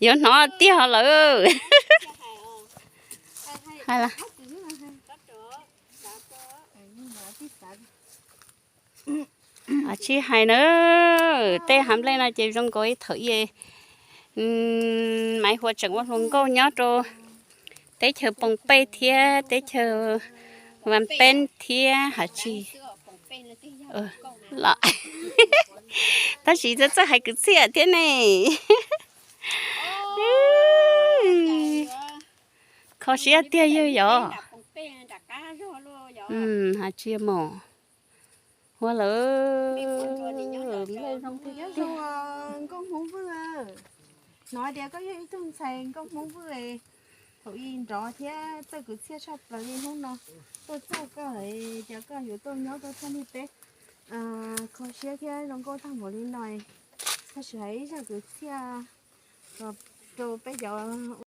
Yuav hnov tiag lawm. Tsis hais na, tej hav nplej no ces zoo nkaus ib thaum ub Maiv Huas tseem ua hluas nkauj nyob rau teb chaws Poos Pej thiab teb chaws Vas Peeb thiab hais tsis los. Tab sis txawj txawj hais kwv txhiaj thiab ne. Kho siab tiag yawg yom. Hais tsis mus. Huab lawm. Nplej zoo tiag tiag. Nkauj Hmoob Vwj, hnov tias koj yog ib tug ntxhais nkauj Hmoob Vwj, thaum ub nrov thiab txawj kwv txhiaj tshaj plaws li. Hnub no tuaj txog koj, cas koj yuav tuaj nyob tuaj txog niag peb kho siab thiab zoo nkauj tag npaum li no, tab sis hais ib zaj kwv txhiaj rau peb cov